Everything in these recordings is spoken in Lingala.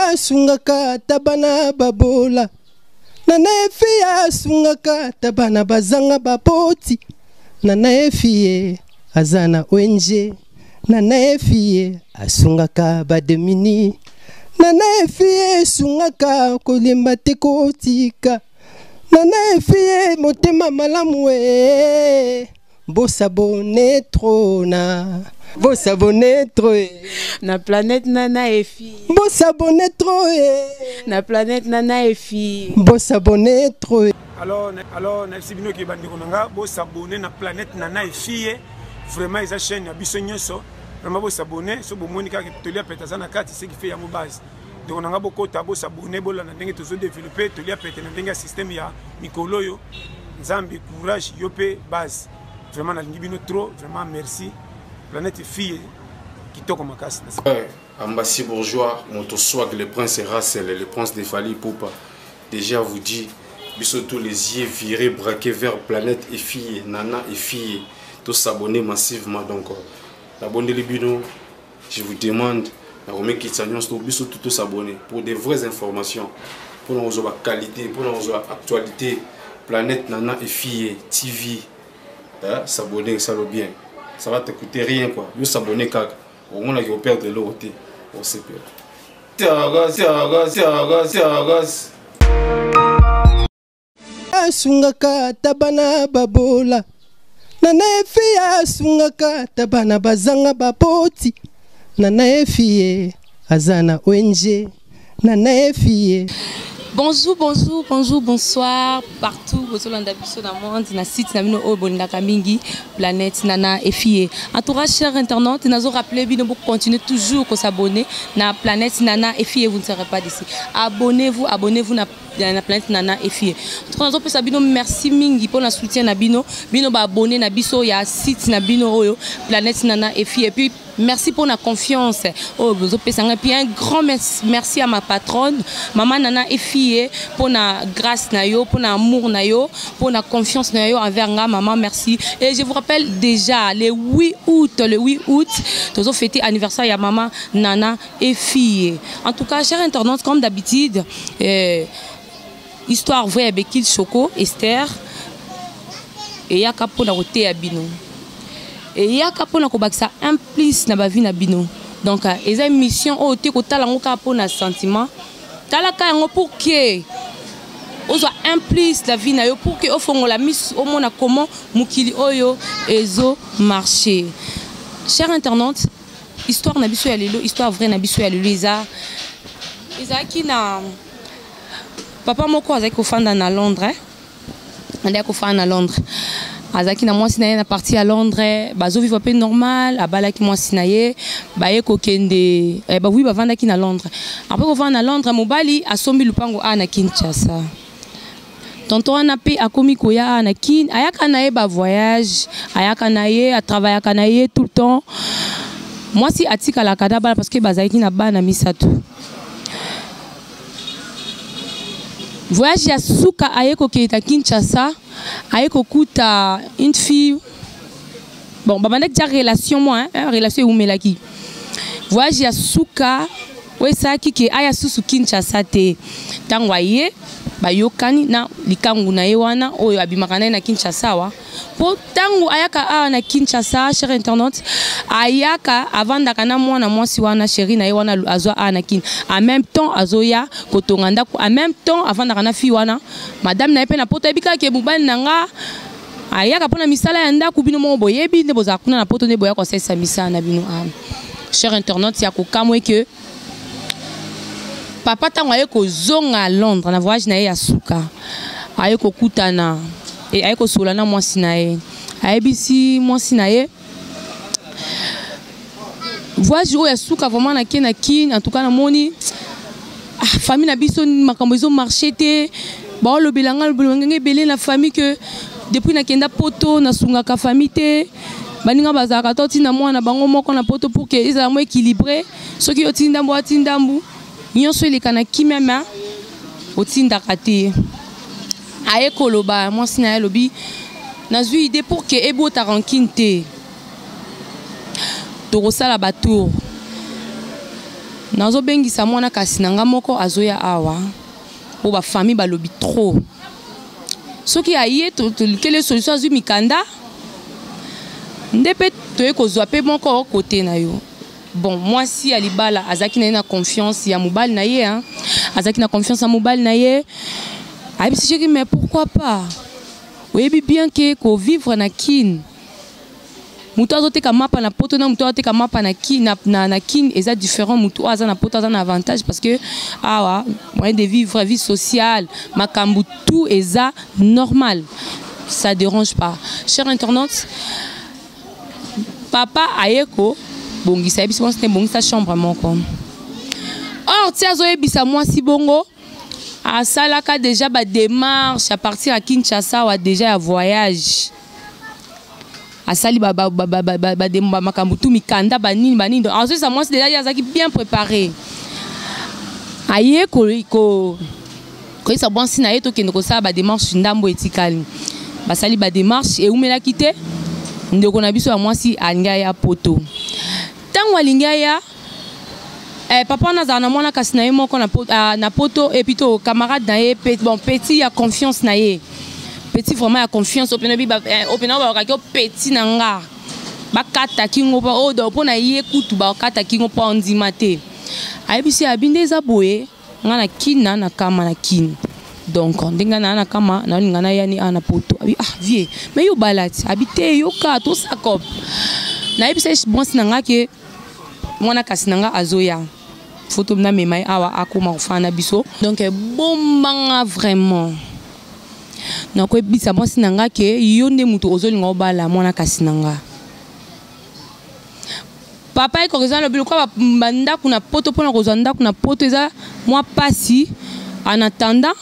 asungaka ata bana babola. Nana Efi asungaka ata bana bazanga baboti. Nana Efi aza na ONG. Nana Efi asungaka bademini. Nana Efi esungaka kolemba te kotika. Nana Efi motema malamu e. Bosabone trop na bosabone trop e. Na planète Nana Efi. Bosabone trop e. Na planète Nana Efi. Bosabone trop e. Alors, alors nayebisi bino ke bandeko na nga bosabone na planète Nana Efi vraiment eza chaîne ya biso nyonso vraiment bosabone so bomoni kaka tolia pete aza na kati ce qui fait yango base ndeko na nga bokota bosabone bolanda ndenge tozodeveloppe tolia pete na ndenge ya système ya mikolo oyo nzambe courage yo mpe base vraiment nalingi bino trop vraiment merci planète fille kitoko makasi. Ouais, Ambassi Bourgeois, moto swag, le prince Russell, le prince de Fally Ipupa. Déjà vous dit, biso tous les yeux virés, braqués vers planète et fille, Nana et fille, tous s'abonner massivement donc. La bonne bino, je vous demande, na komekitisa nyonso biso tout tous s'abonner pour des vraies informations, pour nous avoir qualité, pour nous avoir actualité, planète Nana et fille TV. Hein, s'abonner, ça le bien. Ça va te coûter rien quoi. Yo s'abonner kaka. Au moins là, yo perdre l'autre. On sait pas. Tiagas, tiagas, tiagas, tiagas. Asungaka ata bana babola. Nana Efi asungaka ata bana bazanga baboti. Nana Efi aza na ONG. Nana Efi. Bonjour, bonjour, bonjour, bonsoir partout bozolanda biso na monde na site na bino oyo bolingaka mingi planète Nana Efie. En tout cas, chers internautes, nazo rappeler bino pour continuer toujours ko s'abonner na planète Nana Efie, vous ne serez pas d'ici. Abonnez-vous, abonnez-vous na na planète Nana Efie. En tout cas, nazo pesa bino merci mingi pour na soutien na bino, bino ba abonner na biso ya site na bino oyo planète Nana Efie. Et puis merci pour la confiance. Oh, bozo pesa nga. Puis un grand merci à ma patronne, maman Nana Efie, pour la grâce na yo, pour l'amour na yo, pour la confiance na yo envers nga, maman, merci. Et je vous rappelle déjà, le 8 août, le 8 août, nous avons fêté anniversaire ya maman Nana Efie. En tout cas, chers internautes, comme d'habitude, histoire vraie avec Bekil Choco, Esther, et yaka pour la route à bino. Et yaka pour la kobakisa un plus na ba vie na bino. Donc, eza une mission oyo te kotala yango kaka mpo na sentiment. Talaka yango pour que ozwa un plus la vie na yo, pour que ofongola misu omona comment mokili oyo ezo marcher. Chers internautes, histoire na biso ya lelo, histoire vraie na biso ya lelo eza ezalaki na papa moko azalaki kofanda na Londres, andaki kofanda na Londres. Azalaki na mwasi na ye na partie ya Londres, bazo vivre pe normal, abalaki mwasi na ye, baye kokende, ba oui, bavandaki na Londres. Après kovanda na Londres, mobali asombi lupango a na Kinshasa. Tonton wana pe akomi koya a na Kin, ayaka na ye ba voyage, ayaka na ye, atravaillaka na ye tout le temps. Mwasi atikalaka na bana parce que bazalaki na bana misato. Voyage ya suka aye kokende na Kinshasa, aye kokuta une fille. Bon, babandaki déjà relation moi, hein, relation eumelaki. Voyage ya suka oyo esalaki ke aya susu Kinshasa te. Ntango aye, bayokani na likangu na ye wana oyo abimaka na ye na Kinshasa wa. Po ntango ayaka awa na Kinshasa, cher internaute, ayaka avandaka na mwana mwasi wana chéri na ye wana azwa awa na Kin. En même temps azoya kotonga ndako, en même temps avandaka na fille wana, madame na ye pe na poto ayebi kaka ke mobali na nga ayaka mpona misala ya ndako, bino moko boyebi nde bozala kuna na poto nde boya kosalisa misala na bino awa. Cher internaute, ya kokamwe ke papa ntango aye kozonga Londres na voyage na ye ya suka, aye kokutana e aye kosola na mwasi na ye, ayebisi mwasi na ye voyage oyo ya suka vraiment na ke na Kin, en tout cas namoni, ah, famille na biso makambo ezo marcher te, baolobela nga lobela nga ebele na famille que depuis nakenda poto nasungaka famille te, baninga bazalaka to ntina mwana bango moko na poto pour que ezala mo équilibré, soki yo ti ndambu ati ndambu nyonso eleka na kimia ma otindaka te. Aye koloba mwasi na ye alobi nazwi idée pour que ebota rancune te, tokosala ba tour. Nazobengisa mwana kasi na nga moko azoya awa po ba famille balobi trop. Soki aye tolukeli solution, azwi mikanda nde mpe toye kozwa mpe moko kote na yo. Bon, mwasi ya libala azalaki na ye na confiance ya mobali na ye, hein? Azalaki na confiance ya mobali na ye, ayebisi soki mais pourquoi pas, oyebi bien ke kovivre na Kine, moto azoteka mapa na Poto na moto azoteka mapa na Kin, na Kin eza différent. Moto oyo aza na Poto aza na avantage parce que awa moyen de vivre, vie sociale, makambo tout eza normal, ça dérange pas. Cher internaute, papa aye kobongisa, yebisi mwasi te bongisa chambre moko. Or ti azoyebisa mwasi bongo, asalaka déjà badémarche à partir ya Kinshasa awa, déjà ya voyage, asali makambo tu, mikanda, banini banini. Donc azoyebisa mwasi déjà, ye azalaki bien préparé. Aye koyebisa mwasi na ye tokende kosala badémarche, ndambo etikali. Basali badémarche, ewumelaki te, ndeko na biso ya mwasi alingi aya Poto. Ntango alingi aya, papa wana azala na mwana kasi na ye moko na Poto, et puis to camarade na ye, bon, petit ya confiance na ye, petit vraiment ya confiance, opena opena balokaki o petit na nga, bakataki ngo mpo oyo mpo na ye kutu bakataki ngo mpo andima te. Ayebisi abi nde eza boye, nga na Kina, na kama na Kini, donc ndenge na na kama naolinga nayani awa na Poto. Abi: "Ah vie, mais yo bala ti." Abi: "Te, yoka, tosakop." Nayebisa mwasi na nga ke mwana kasi na nga azoya, foto namema ye awa, akóma kofanda na biso. Donc bombanga vraiment, nakoyebisa mwasi na nga ke yo nde moto ozolinga obala mwana kasi na nga. Papa ekoka eza lobi lokola bandako na Poto, mpona kozwa ndako na Poto eza mwa pasi. En attendant,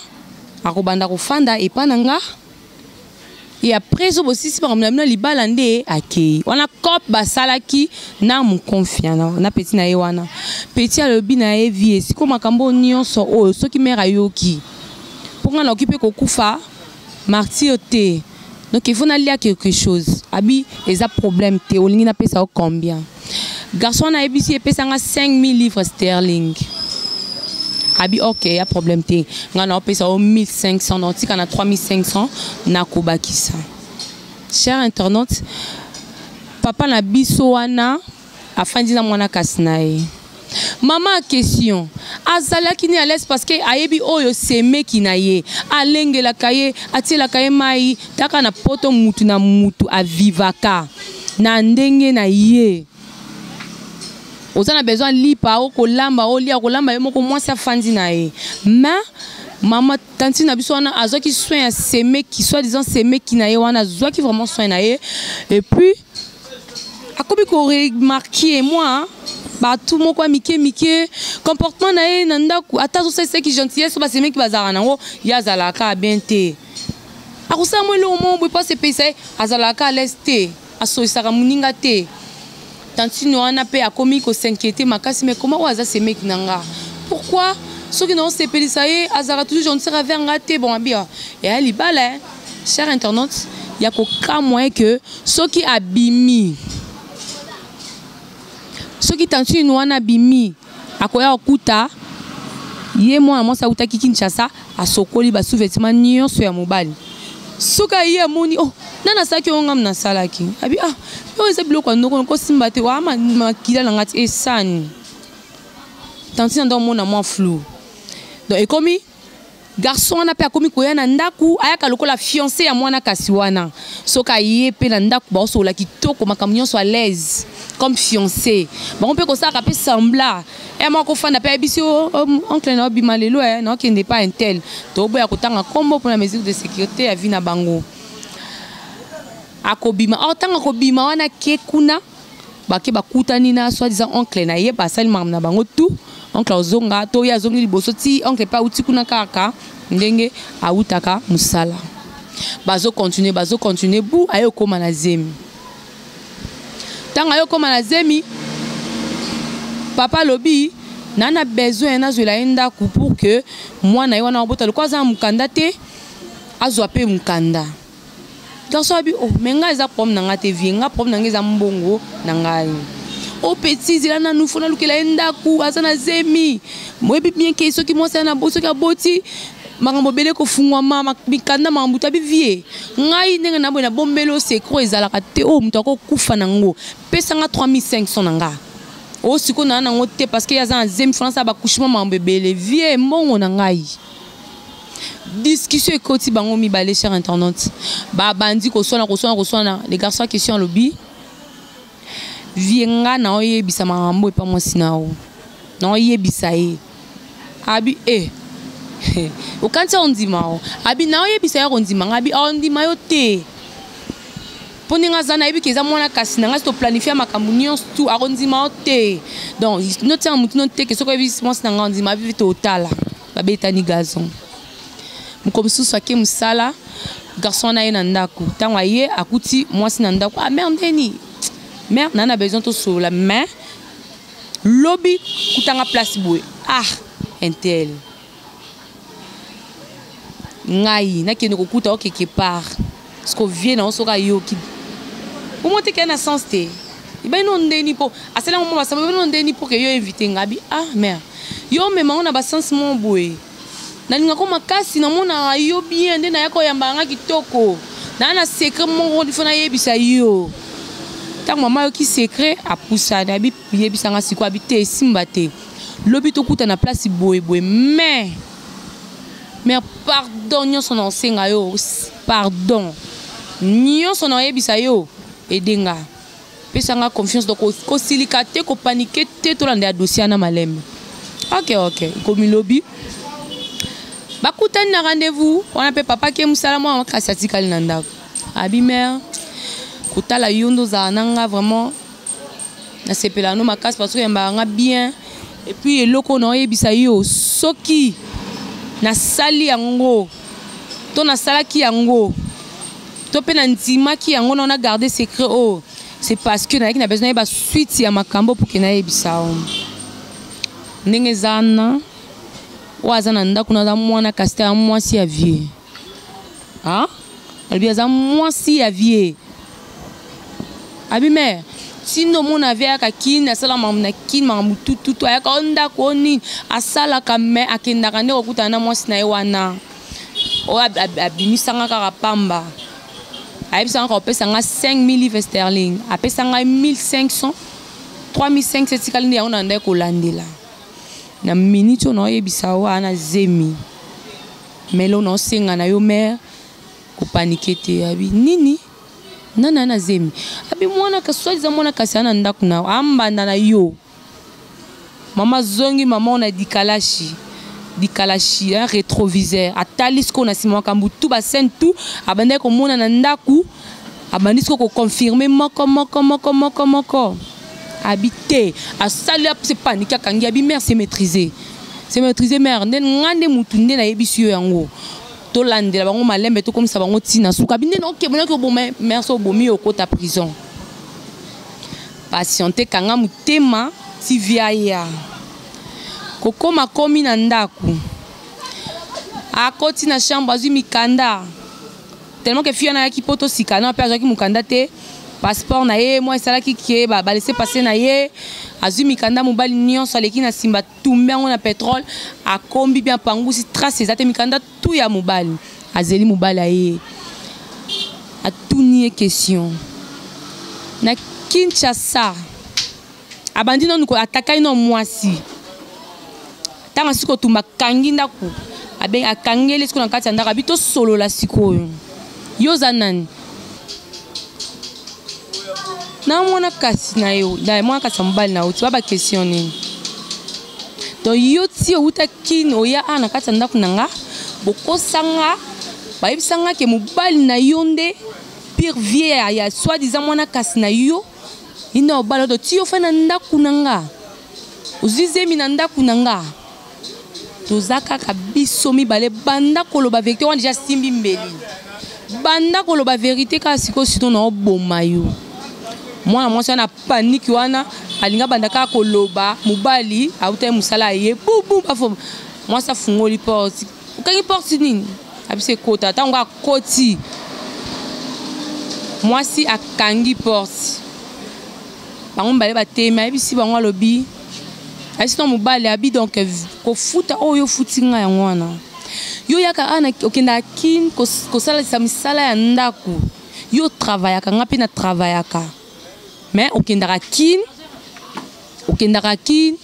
akobanda kofanda epa na nga, et après so bosisi makambo na bino libala, nde akei. Wana cop basalaki na moconfia na petit na ye wana. Petit alobi na ye: "Vie, siko makambo nyonso oyo, soki mare ayoki, mpo nga nakoki mpe kokufa martyr te, donc il faut nalia quelque chose." Abi: "Eza problème te, olingi napesa yo combien?" Garçon wana ayebisi: "Epesanga 5000 livres sterling." Abi: "Ok, ya problème te, ngai naopesa yo 1500, donc tika na 3500 nakobakisa." Cher internaute, papa na biso wana afandi na mwana kasi na ye. Mama question azalaki ni à l'aise parce que ayebi oyo semeki na ye, alengelaka ye, atielaka ye mai. Taka na Poto, mutu na mutu avivaka na ndenge na ye. Oza na besoin lipa, okolamba, olia, kolamba ye moko. Mwasi afandi na ye, mais mama tanti na biso wana azwaki soin ya semeki, soi disant semeki na ye wana, azwaki vraiment soin na ye. Et puis akomi koremarquer mwa bato moko ya mike mike, comportement na ye na ndako, ata azosalisaki gentillesse so basemeki bazalaka nango, ye azalaka bien te. Akosala mwa eloko moko boye mpo asepelisa ye, azalaka à l'aise te, asolisaka moninga te. Tantine wana mpe akomi kos'inquiéter makasi: "Mais comment oyo aza semeki na nga, pourquoi soki naosepelisa ye, azalaka toujours gentil envers nga te?" Bon, abia eya libala. Cher internaute, ya kokamwa ye ke soki abimi, soki tantine wana abimi, akoya kokuta ye mwana mwasi awutaki Kinshasa asokoli basous-vêtement nyonso ya mobali. Soki aye, amoni: "Oh, nani asalaki oyo?" "Ngamu nasalaki." Abi: "Ah, oyo eza biloko ya ndoko, kosimba te, waa makila na nga ti esani." Tantine ando omona mwa flou. Donc ekomi garçon wana mpe akomi koya na ndako, ayaka lokola fiancé ya mwana kasi wana. Soki aye mpe na ndako, baosolola kitoko, makambo nyonso à l'aise comme fiancé. Bango mpe kosalaka mpe semblant e moko, kofanda mpe, ayebisi: "Oncle, na obima lelo, e naokende pa intel." Toboya kotanga nkombo mpona mesure de sécurité ya vie na bango. Akobima or, ntango akobima wana, ke kuna bake bakutani na soi-disant oncle na ye, basali makambo na bango tout. Oncle azonga to ye azongi liboso ti oncle mpe awuti kuna kaka ndenge awutaka mosala. Bazocontinuer, bazocontinuer, bu aye okóma na zemi. Ntango aye okóma na zemi, papa alobi: "Na besoin nazwela ye ndako pour que mwana ye wana abota, lokola aza na mokanda te, azwa mpe mokanda." Garçon abi: "Oh, mais ngai eza problème na ngai te, vie, nga problème na ngai eza mbongo na ngai." O petit, zela nanu, fo nalukela ye ndako, aza na zemi. Moyebi bien ke soki mwasi ana soki aboti, makambo ebele kofungwama, mikanda, makambo tabi vie. Ngai ndenge na boye na bombelo secret ezalaka te, oyo moto akokufa nango. Pesanga 3500 na nga. O sikoyo na nango te parce que aza na zemi, fo nasala baaccouchement, makambo ebele. Vie mbongo na ngai. Discussion ekoti bango mibale, cher internaute. Babandi koswana, koswana, koswana. Les garçons question alobi: vie, nga na oyebisa makambo epa mwasi na yo, na oyebisa ye. Abi e okanisi ondima o? Abi na oyebisa ye, kondima nga. Abi ondima yo te, mpo ndenge aza, nayebi ke eza mwana kasi na ngai, si toplanifie makambo nyonso tu, akondima yo te. Donc notiaka motu no te ke soki oyebisi mwasi na ngai, ondima. Abi totala. Babetani gazon. Moko mosusu ake mosala, garçon wana ye na ndako. Ntango aye, akuti mwasi na ndako. Ah, mare, ndeni mare naa na besoin tosolola, mais lobi kutanga place boye. Ah, intel, ngai nakende kokuta o quelque part, parce que vie na yo, soki ayoki omo te, kea na sens te. Ebani no ndeni mpo asalango mwa basamba, ebani no ndeni mpo ke yo invite nga. Abi: ah mare, yo omemango na basens mo boye, nalingako makasi, namonaka yo bien, nde nayaka oyambaka nga kitoko. Naa na secret moko fo nayebisa yo. Ntango mama ayoki secret, apusani. Abi: yebisanga sikoyo. Abi: te, esimba te, lobi tokuta na place boye boye. Mais pardon, nyonso na osenga yo pardon, nyonso na oyebisa yo, edenga pesanga confiance. Donc kosilika te, kopaniquer te, tolanda ya dossier wana malembe. Ok, ekomi lobi, bakutani na rendez-vous wana mpe. Papa ke mosala, mwana makasi atikali na ndako. Abi: mare, kotala yo nde ozala na nga, vraiment nasepela no makasi, parce que oyambaka nga bien. Et puis eloko oyo naoyebisa yo, soki nasali yango to nasalaki yango to mpe nandimaki yango na na garde secret oyo, c'est parce que nayaki na besoin nayeba suite ya makambo mpo ke nayebisa yo ndenge eza na oyo aza na ndako na aza mwana kasi te, aza mwasi ya vie. Alobi aza mwasi ya vie. Abi: mare, ntina omona vie ayaka kini, asala makambo na kini, makambo tututu, ayaka o ndako o nini asalaka, me akendaka nde kokutana na mwasi na ye wana oyo abimisanga kaka pamba. Ayebisanga kopesa nga 5000 livres sterling, apesa ngai 1500, 3500 etikali nde yango na ndai kolandela. Na minute oyo naoyebisa yo, aa na zemi melo. Naosenga na yo mare, kopaniquer te. Abi: nini? Nani aa na zemi? Abi: mwana kasi, soi-disant mwana kasi aa na ndako na ambanda na yo. Mama zongi, mama oyo na dikalashi dikalashi, un rétroviseur, atali sikoyo na nsima makambo tu, bascène tu abandaki komona na ndako, abandi sikoyo koconfirmer moko moko moko moko moko. Abi te, asali se panique, akangi. Abi: mare, c'est maîtrisé, c'est maîtrisé, mare. Nde nga nde mutu nde nayebisi yo yango, tolandela bango malembe, tokomisa bango ntina suka. Abi: nde oke bonaki oboma mare, so obomi, okota prison. Patiente, kanga motema ti via ya kokóma. Komi na ndako, akoti na chambre, azwi mikanda, tellement ke fille wana ayaki mpo tosika na mpe azwaki mokanda te, passeport na ye mwa esalaki ke balaissez-passer na ye. Azwi mikanda mobali nyonso, aleki na nsima, tumbi yango na pétrole, akombi bien, pangusi, trace eza te, mikanda tu ya mobali. Azeli mobali aye, atuni ye question. Na Kinshasa abandi nanu atakai no mwasi. Ntango asiki kotumba, akangi ndako, akangeli sikoyo na kati ya ndako. Abi: tosolola sikoyo, yo oza nani? Na mwana kasi na yo, na mwana kasi ya mobali na yo. Ti ba baquestion nini? Donc yo ti owuta kini, oya awa na kati ya ndako na nga, bokosanga, bayebisanga ke mobali na yo nde pire vie ya soi-disant mwana kasi na yo. Ina obala to ti yo fa na ndako na nga, ozwi zemi na ndako na nga, toza kaka biso mibale. Banda koloba vérité wana deja, simbi mbeli, banda koloba vérité kaka sikoyo, sino na oboma yo. Mwana mwasi wana panique wana, alingi banda kaka koloba. Mobali auta ye mosala, aye bubu, bafo mwasi afungoli porte. Okangi porte nini? Abisi ekota. Ntango akoti, mwasi akangi porte. Bango mibale batemi, ayebisi bango alobi, ayebisi na mobali abi donc kofuta oyo ofuti nga yango wana. Yo yaka awa na okendaka Kin kosalisa misala ya ndako. Yo travaillaka nga mpe na travaillaka. Mais okendaka Kin, okendaka Kin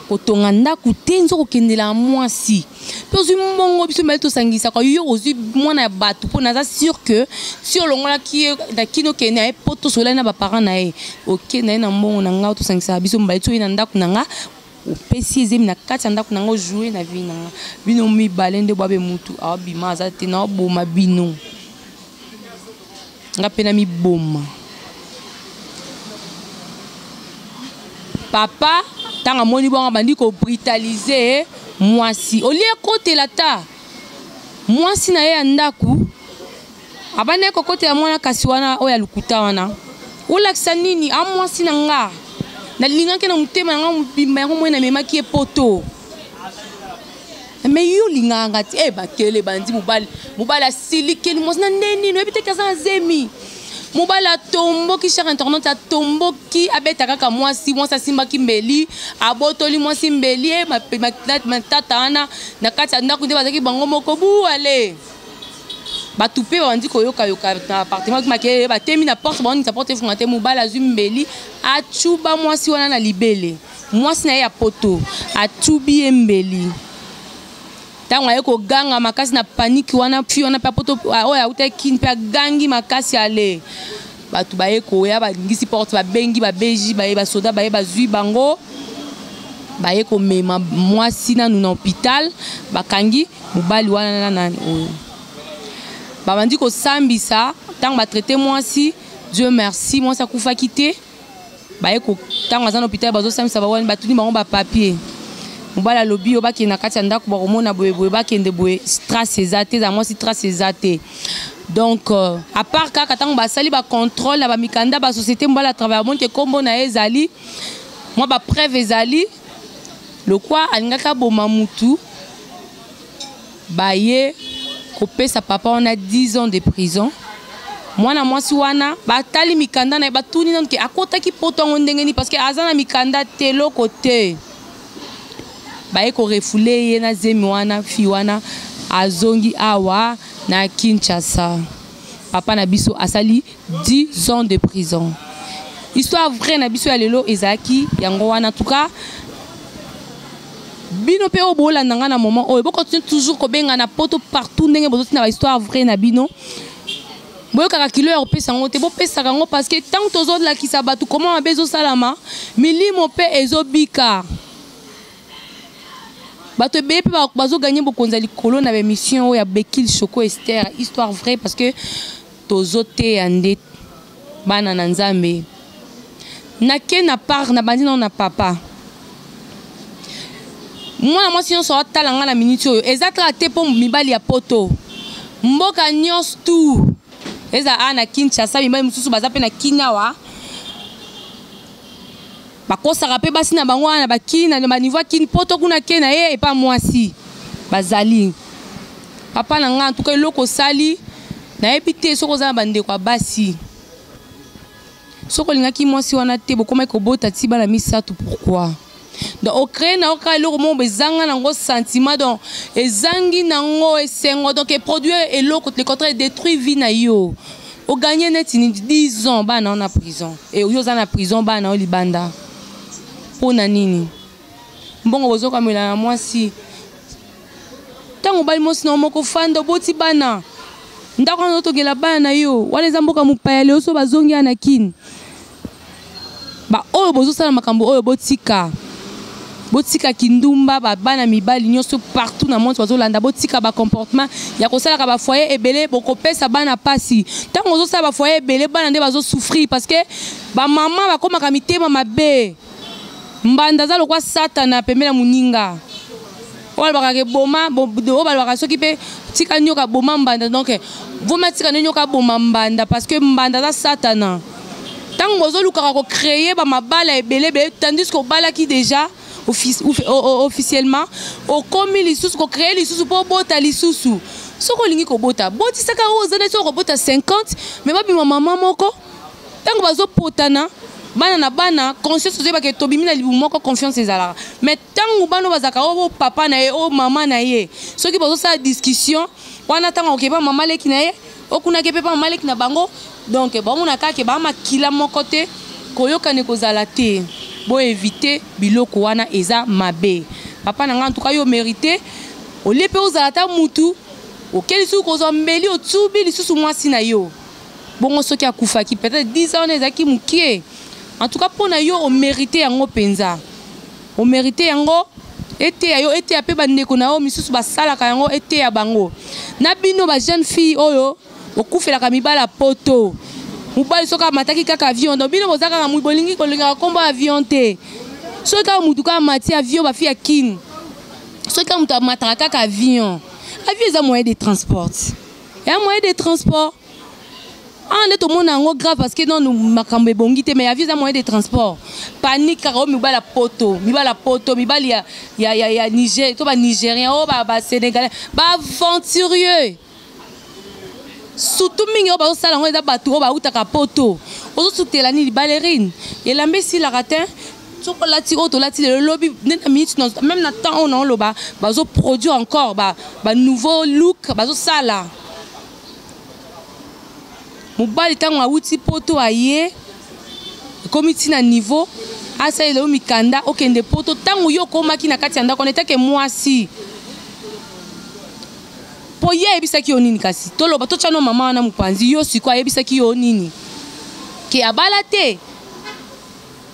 kotonga ndako te, nzo kokendela mwasi mpe ozwi mbongo biso mibale tosangisaka yo ozwi mwana ya bato mpo naza sûr que si olongolaki ye na kino okende na ye mpo tosololaki na baparent na ye okende na ye na mbongo na ngai tosangisaka biso mibale ti oye na ndako na nga opesi ezemi na kati ya ndako na nga ojoue na vie na nga bino mibale nde bwabe mutu aobima aza te naoboma bino nga mpe na miboma papa ntango amoni bongo abandi kobrutalize mwasi olie ekotela ta mwasi na ye ya ndako abandaki kokotela mwana kasi wana oyo ya lokuta wana olakisa nini a mwasi na nga nalingaki na motema na nga mobimba yango moi namemaki ye poto me yo olingaka nga te eh, bakele bandi mobali mobali asilikeli mwasi na nde nini oyebi te kaza na zemi mobali atomboki cher internaute atomboki abeta kaka mwasi mwasi asimbaki mbeli abotoli mwasi mbeli eh, matata wana na kati ya ndako nde bazalaki bango moko bu ale bato mpe babandi koyokayoka na appartement makelele batemi na porte baonisa porte efunga te mobali azwi mbeli acuba mwasi wana na libele mwasi na ye ya poto atubi ye mbeli ntango aye koganga makasi na paniki wana fi wana mpe poto oyo autaki kini mpe agangi makasi ale bato baye koya balingisi porte babengi babeji baye basoda baye bazwi bango baye komema mwasi nanu na hôpital bakangi mobali wana na nani oyo babandi kosambisa ntango batraite mwasi dieu merci mwasi akufaki te baye ko ntango aza na hôpital bazosambisa bawani batuni bango bapapier mobali alobi yo bakende na kati ya ndako bakomona boye boye bakende boye trace eza te eza mwasi trace eza te donc euh, à part kaka ntango basali bacontrôle na bamikanda basociété mobali atravaille amoni te nkombo na ye ezali mwa bapreuve ezali lokwa alingaki aboma mutu baye kopesa papa wana 10 ans de prison mwana mwasi wana batali mikanda na ye batuni nanu ke akotaki poto yango ndenge nini parce que aza na mikanda te eloko te baye korefule ye na zemi wana fi wana azongi awa na Kinshasa papa na biso asali 10 ans de prison histoire vraie na biso ya lelo ezalaki yango wana en tout cas bino mpe oyo bolanda nga na moment oyo bokontinue toujours kobenga na poto partout ndenge bozotina bahistoire vraie na bino boyokaka kilo ya kopesa yango te bopesaka yango parce que ntango tozolakisa bato koma mabe ezosalama milimo mpe ezobika bato ebele mpe bazoganye bokonzi ya likolo na baémission oyo ya bekil choco ester histoire vraie parce que tozoteya nde bana na nzambe nake na part na bandi nao na papa mwana mwasi nyonso atala ngai na miniti oyo eza kaka te mpo mibali ya poto mboka nyonso tu eza a na kinshasa mibali mosusu baza mpe na kini awa bakosaka mpe basi na bango wana bakini na baniveau ya kini poto kuna ke na ye epa mwasi bazali papa na ngai antuka eloko osali nayebi te soki oza na bandeko ya basi soki olingaki mwasi wana te bokomaki kobota ti bana misato pourquoi donc ocree na yo kaka eloko moko ezanga nango sentiment donc ezangi nango esengo donc eproduire eloko le contraire edétruit vie na yo oganye neti nini 10 ans bana yo na prison e yo oza na prison bana yo libanda mpo na nini mbongo bozokamela na mwasi ntango obali mwasi na yo moko fanda oboti bana ndako wana ozotongela bana na yo wana eza mboka mopaya lelo so bazongi ya na kini baoyo bozosala makambo oyo botika botika kindumba babana mibali nyonso partout na monde bazolanda botika bacomportement ya kosalaka bafoyer ebele bokopesa bana mpasi ntango ozosala bafoyer ebele bana nde bazosouffrir parce que bamama bakomaka mitema mabe mbanda aza lokwa satana pembeni ya moninga oyo balobaka ke boma oyo balobaka soki mpe tika nyoka boma mbanda donc voma tika nde nyoka boma mbanda parce que mbanda aza satana ntango bozolukaka kocreye bamabala ebele ebele tandis que obalaki déjà officiellement okomi lisusu kocreye lisusu mpo obota lisusu soki olingi kobota botisaka oyo oza neti okobota 50 mais babima mama moko ntango bazopotana Bana na bana, conscience ozoyeba ke tobimi na libumu moko, confiance ezalaka. Mais ntango bana oyo bazalaka oyo papa na ye, oyo mama na ye, soki bazosala discussion wana, ntango akokeba mama leki na ye, okunaki mpe pa mama leki na bango, donc bamona kaka ke baa makila moko te, koyokana ekozala te. Boevite biloko wana, eza mabe. Papa na ngai, en tout cas yo mérite olie mpe ozala ata mutu oke lisusu kozwa mbeli, otubi lisusu mwasi na yo bongo. Soki akufaki peut-être 10 ans wana ezalaki mokie. En tout cas mpo na yo, omérite yango mpenza, omérite yango. Eteya yo, eteya mpe bandeko na yo misusu basalaka yango, eteya bango. Na bino bajeune fille oyo okufelaka mibali ya poto, mobali soki amataki kaka avion, donc bino boza kaka bolingi kolingaka nkombo avion te. Soki kaka mutu kaka amati avion, bafille ya Kine, soki kaka moto amataka kaka avion, avion eza moyen de transport, ya moyen de transport awa nde tomona yango grave, parce que nanu makambo ebongi te. Mais avion eza moyen de transport. Panique kaka oyo mibali ya poto, mibali ya poto, mibali ya Niger to banigérien, oyo basénégalais, baaventurieux surtout mingi oyo bazosala yango, eza bato oyo bautaka poto. Ozosutela nini? Ballerine elamba esilaka te. Soki olati oyo tolati lelo, lobi nde na minute, même na temps oyo naoloba, bazoproduire encore banouveau look. Bazosala mobali ntango awuti poto, aye, ekomi ntina niveau asalela yo mikanda, okende poto. Ntango yo okomaki na kati ya ndako wana etake mwasi, mpo ye ayebisaki yo nini? Kasi toloba, totya no mama wana mopanzi. Yo sikoyo, ayebisaki yo nini? Ke abala te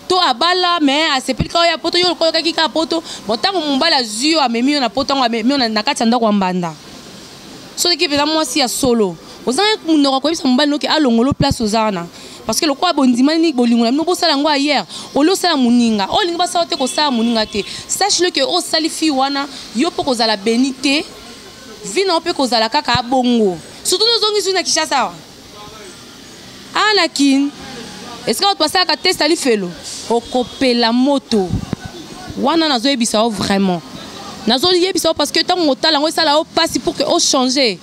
to abala, mais asepeli kaka oya poto. Yo lokola oyokaki kaka poto. Bon, ntango mobali azwi yo, amemi yo na poto, ntango amemi yo na kati ya ndako ya mbanda, soki mpenza mwasi ya solo, ozangi monoko koyebisa mobali noki alongolo place oza wana, parce que lokola bondimani bolingo na bino, bosala yango ailleurs. Olie osala moninga oyo olingi basala te, kosala moninga te. Sache le que osali fille wana, yo mpo kozala beni te, vie na yo mpe kozala kaka abongo. Surtout nozongi zwi na Kinshasa awa, awa na Kine, esika bato basalaka test ya lifelo, okopela moto wana. Nazoyebisa yo vraiment, nazoyebisa yo parce que ntango otala yango, esala yo mpasi pour que ochange,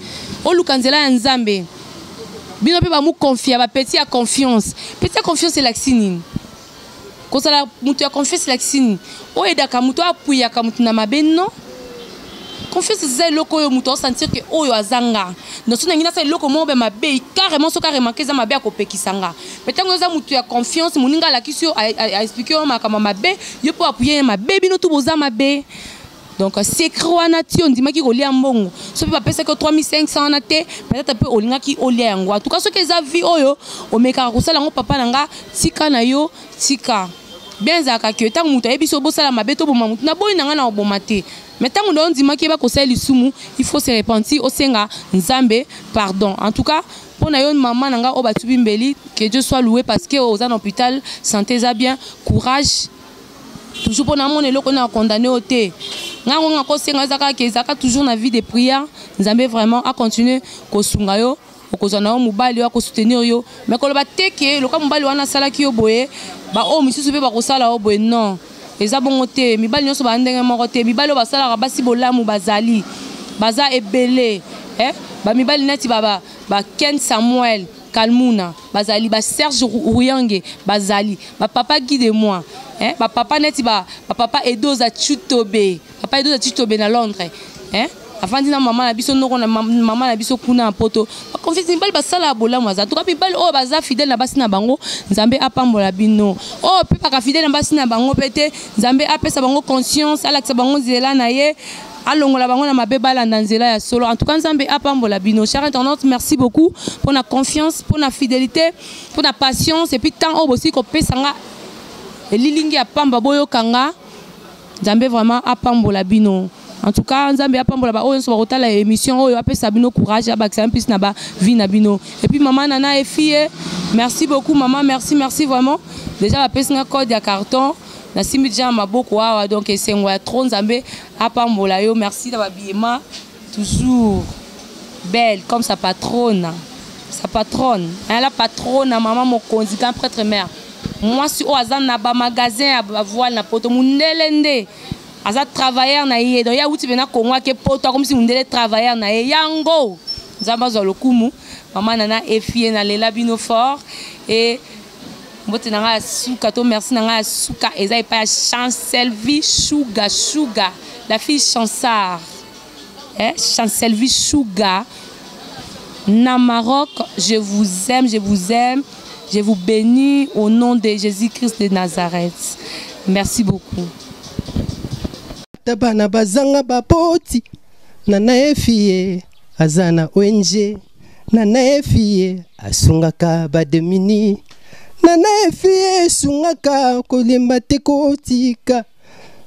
oluka nzela ya Nzambe. Bino mpe bamuconfia, bapeti ya confiance. Peti ya confiance elakisi nini? Kozala moto ya confiance elakisi nini? Oyo edaka moto, oyo apuyaka moto na mabe? Non, confiance eza eloko oyo moto aosentir ke oyo aza nga. Donc so nangi nasala eloko moko be mabe, carrément soki aremarquer eza mabe, akopekisa nga. Mais ntango eza moto ya confiance, moninga alakisi yo, aexpliquer yo makambo mabe, yo mpo apuye ye mabe, bino tu boza mabe. Donc secret wana ti ondimaki kolia mbongo, so mpe bapesaki yo 3500 wana te, peut-être mpe olingaki olia yango. En tout cas, soki eza vie oyo omekaka kosala yango, papa na nga, tika na yo, tika bien. Ezalaka ke ntango moto ayebi so bosala mabe, toboma motu, naboyi na ngai na koboma te. Mais ntango na ondimaki yeba kosala lisumu, il faut se repentir, osenga Nzambe pardon. En tout cas mpo na yo, mama na ngai oyo batubi mbeli, que Dieu soit loué, parce que oza na hôpital, santé eza bien. Courage toujours. Mpo namona eloko na condamné yo te, ngai ngo nga kosenga eza kaka ezalaka toujours na vie de prière. Nzambe vraiment acontinue kosunga yo, okozwa na yo mobali oyo akosoutenir yo. Mais koloba te ke loka mobali wana asalaki yo boye, baoyo misusu mpe bakosala yo boye, non, eza bongo te. Mibali nyonso baa ndenge moko te. Mibali oyo basalaka basi bolamu bazali, baza ebele, eh? Bamibali neti ba, ba, ba Ken Samuel Kalmuna bazali, ba Serge Ruyange bazali, bapapa Guy de moi, eh? Bapapa neti bapapa Edoza Chutobe, papa Edoza Chutobe na Londres, eh? Afandi na mama na biso, noko na mama na biso kuna na poto. Baconfiance, mibali basalaka bolamu aza. Tuka mibali oyo baza fidèle na basi na bango, Nzambe apambola bino. Oyo mpe baka fidèle na basi na bango mpe te, Nzambe apesa bango conscience, alakisa bango nzela na ye, alongola bango na mabe, balanda nzela ya solo. En tout cas, Nzambe apambola bino. Cher internaute, merci beaucoup pour la confiance, pour la fidélité, pour la patience et puis temps oyo bosi kopesa nga elilingi ya pamba boyokanga. Nzambe vraiment apambola bino. En tout cas, Nzambe apambola ba oyo nyonso bakotala émission oyo, apesa bino courage, abakisa mpisi na bavie na bino. Et puis mama Nana Efie, merci beaucoup mama, merci, merci vraiment. Déjà bapesi nga code ya carton, nasimbi déjà na maboko awa, donc esengo ya trop. Nzambe apambola yo. Merci na babiema, toujours belle comme sa patronne, sa patronne, hein, la patronne, mama mokonzi, grand prêtre mère, mwasi oyo aza na bamagasin ya bavoile na poto. Mundele nde aza travailleur na ye, donc ye awuti mpena Kongo, ake poto, akomisi mundele travailleur na ye. Yango Nzambe azwa lokumu. Mama Nana Efie, nalela bino fort et Mbote na ngai ya suka to merci na ngai ya suka eza epai ya Chancelvie Sugar Sugar, la fille Chansard. Eh, Chancelvie Sugar na Maroc, je vous aime, je vous aime. Je vous bénis au nom de Jésus-Christ de Nazareth. Merci beaucoup. Bana bazanga baboti nana efie aza na ONG nana efie asungaka bademini nana efie esungaka kolemba te kotika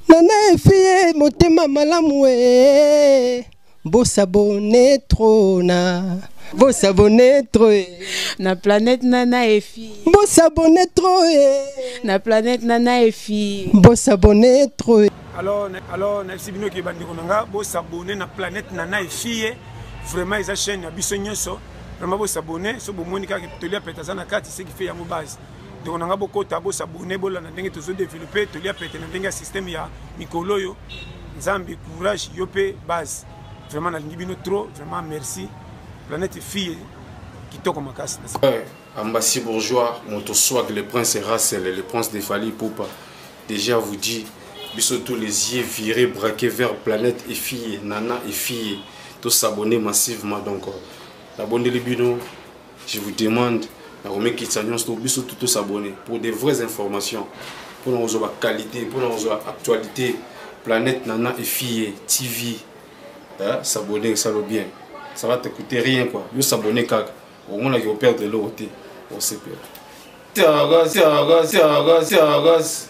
nana efie motema malamu e bosabone trop na bosabone trop e na planète nana efi bosabone trop e na planète nana efi bosabone trop e alors alors nayebisi bino ke bandeko na nga bosabone na planète nana efie vraiment eza chaîne ya biso nyonso vraiment bosabone so bomoni kaka tolia pete aza na kati ce qui fait yango base ndeko na nga bokota bosabone bolanda ndenge tozodeveloppe tolia pete na ndenge ya système ya mikolo oyo nzambe courage yo mpe base vraiment nalingi bino trop vraiment merci planète fille kitoko makasi. Ouais, Ambassi Bourgeois, moto swag, le prince Russell, le prince de Fally Ipupa. Déjà vous dit, biso tous les yeux virés, braqués vers planète et fille, Nana et fille, tous s'abonner massivement. Donc, la bonne bino, je vous demande, la komekitisa nyonso biso tout s'abonner pour des vraies informations, pour nous avoir qualité, pour nous avoir actualité, planète Nana et fille, TV, hein, s'abonner, ça le bien. Ça va te coûter rien quoi. Yo s'abonner kaka. Au moins, yo perdre l'autre. On s'est perdu. Tiagas, tiagas, tiagas, tiagas.